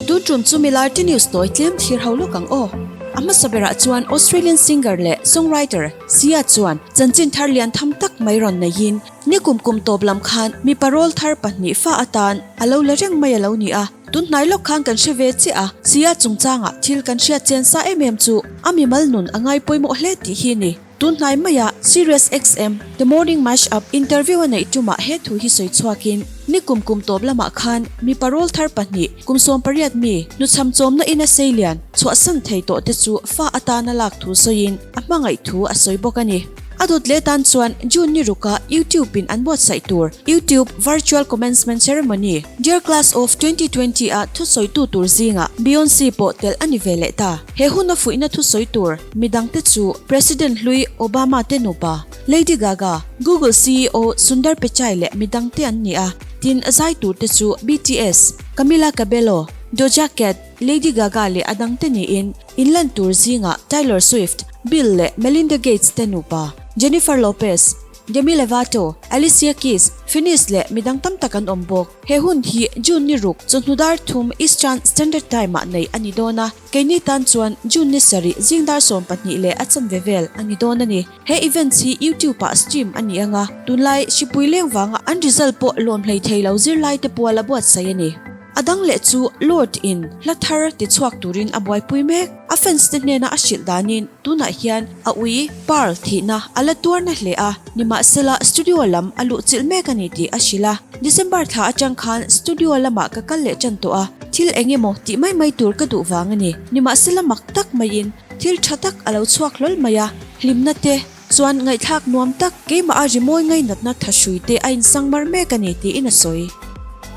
Tun tum chu milar te news tawi tlem thlir ho lawk ang aw. A hmasa berah chuan Australian singer leh songwriter Sia chuan chanchin thar lian tham tak mai rawn neihin nikum kum tawp lam khan mipa rawl thar pahnih fa atan a lo la reng mai a lo ni a. Tun hnai lawk khan kan hre ve chiah a, Sia chungchangah thil kan hriat chian sa em em chu a mimal nun a ngai pawimawh hle tih hi a ni. Tun hnai maia Sirius XM, The Morning Mash-Up interview a neih tumah he thu hi sawi chhuakin, ni kum kum tawp lamah khan mipa rawl thar pahnih, kum 18 mi, hnuchham chawmna ina seilian, chhuahsan thei tawh te chu fa atana lak thu sawiin a hmangaih thu a sawi bawk a ni. A dawt leh tan chuan June ni ruka YouTube in an buatsaih tur YouTube Virtual Commencement Ceremony, Dear Class of 2020 a thusawitu tur zingah Beyonce pawh telh a ni ve leh ta. He huna fuihna thusawi tur midangte chu President hlui Obama te nupa, Lady Gaga, Google ceo Sundar Pichai leh midangte an ni a, tin zai turte chu BTS, Camila Cabello, Doja Cat, Lady Gaga leh a dangte niin inlan tur zingah Taylor Swift, Bill leh Melinda Gates te nupa, Jennifer Lopez, Demi Lovato, Alicia Keys, Finneas leh midang tam tak an awm bawk. He hun hi June ni ruk chawhnu dar thum Eastern Standard Time ah neih a ni dawn a, keini tan chuan June ni sarih zing dar 12 leh a chanve vel a ni dawn a ni. He events hi YouTube ah stream a ni ang a, tunlai hripui leng vanga an result pawh lawm hlei thei lo zirlai te pual a buatsaih a ni. A dang leh chu Lord in hla thar ti chhuak turin a buaipui mek. A fans te hnena a hrilh danin tunah hian a ui, Pearl, thihna a la tuar na hle a, nimahsela studio lam a luh chilh mek a ni tih a hrilh a. December thla atang khan studio lamah ka kal leh tan tawh a, thil eng emaw tih mai mai tur ka duh vang a ni. Nimahsela mak tak maiin thil tha tak a lo chhuak hlawl mai a, hlimna te chuan ngaihthlak nuam tak keimah a rimawi ngainatna thahrui te a insangmar mek a ni tiin a sawi.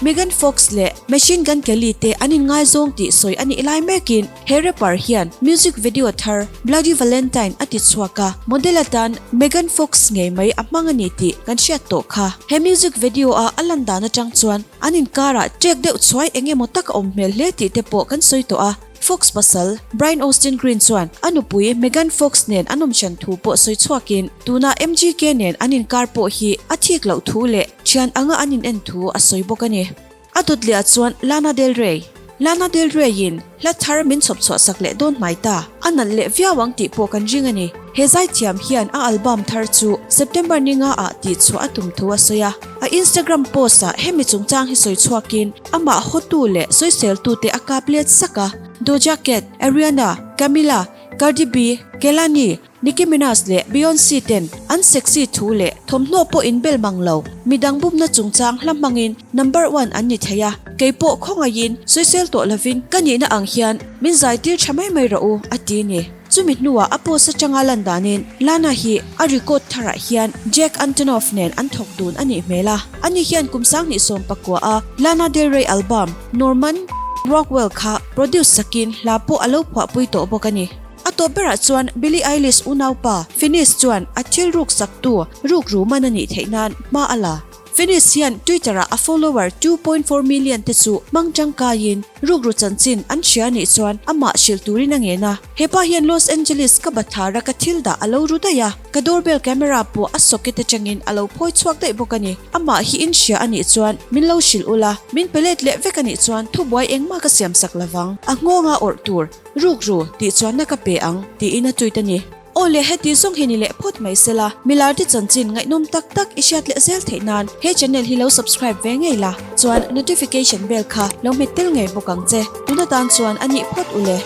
Megan Fox leh Machine Gun Kelly te an inngaizawng tih sawi a nih lai mekin he rapper hian music video thar Bloody Valentine a ti chhuak a, model atan Megan Fox ngei mai a hmang a ni tih kan hriat tawh kha. He music video a a lan dan atang chuan an inkarah ṭek deuh chhuai eng emaw tak a awm hmel hle tih te pawh kan sawi tawh a. Fox pasal, Brian Austin Green chuan a nupui Megan Fox nen an awm hran thu pawh sawi chhuakin, tuna MGK nen an inkar pawh hi a thik loh thu leh thian anga an in en thu a sawi bawk a ni. A dawt leh ah chuan Lana Del Rey, Lana Del Rey in hla thar min chhawp chhuah sak leh dawn hmai ta, a nalh leh viau ang tih pawh kan ring a ni. He zaithiam hian a album thar chu September ni nga ah tih chhuah a tum thu a sawi a. A Instagram post ah hemi chungchang hi sawi chhuakin amah hawtu leh sawiseltute a kap let sak a, Doja Cat, Ariana, Camila, Cardi B, Kehlani, Nicki Minaj leh Beyonce ten an sexy thu leh thawmhnaw pawh inbel mang lo, midang bumna chungchang hla hmangin number one an ni thei a, keipawh khawngaihin sawisel tawh lovin ka nihna ang hian min zaitir tha mai mai rawh u, a ti ni. Chumi hnuah a post atanga lan danin Lana hi a record tharah hian Jack Antonoff nen an thawk dun a nih hmel a. Ani hian kum 2019 a Lana Del Rey album Norman Rockwell kha produce sakin hla pawh a lo phuahpui tawh bawk a ni. A tawp berah chuan Billie Eilish unaupa Finneas chuan a thil ruk saktu rukru man a nih theih nan hma a la. Finneas hian Twitter-ah a follower 2.4 million te chu hmang tangkaiin rukru chanchin an hria nih chuan amah hrilh turin a ngen a. Hepa hian Los Angeles ka bathlara ka thil dah a lo ru daih a, ka doorbell camera pawh a socket atangin a lo phawi chhuak daih bawk a ni. Amah hi in hria a nih chuan min lo hrilh ula, min pe let leh vek a nih chuan thubuai engmah ka siam sak lovang. A nghawnga awrh tur rukru tih chuanna ka pe ang, tiin a tweet a ni. Aw le heti zawng hi ni leh phawt mai sela, milar te chanchin ngaihnawm tak tak i hriat leh zel theih nan he channel hi lo subscribe ve ngei la, chuan notification bell kha lo hmet tel ngei bawk ang che. Tuna tan chuan a nih phawt u le.